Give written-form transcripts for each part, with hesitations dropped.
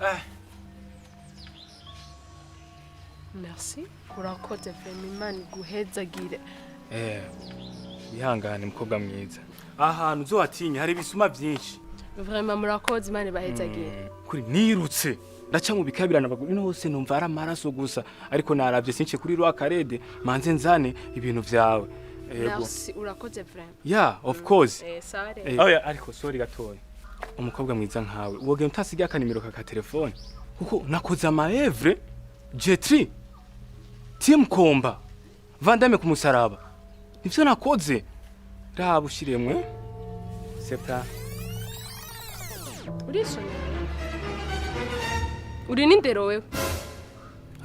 Eh. Merci, urakoze vraiment, Imana iguhezagire. Eh, wihangane mukobwa mwiza, ahantu uzohatinya hari ibisuma byinshi. Vraiment murakoze, Imana ibahezagire. Kuri nirutse ndaca mu bikabirana baguri hose, numva ari amaraso gusa, ariko naravye since kuri rwa karede manze nzane ibintu vyawe. Yego. Merci, urakoze vraiment. Yeah, of course. Eh, sawa rero. Eh, oya, ariko sorry gatoya, umukobwa mwiza nkawe wogenda utasigaye akanimero ka telefone, kuko nakoze ama œuvre jetri team komba vandame ku musaraba, nivyo nakoze, raba ushiremwe septa. Urisonera, uri n'indero wewe?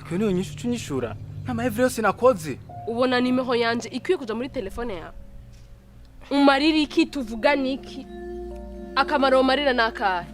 Akyo niyo nyishu ucunyishura n'ama œuvre yose nakoze. Ubona nimero yanje ikwiye kuja muri telefone yawe? Umarira iki? Tuvugana iki? Akamaro umarira ni akahe?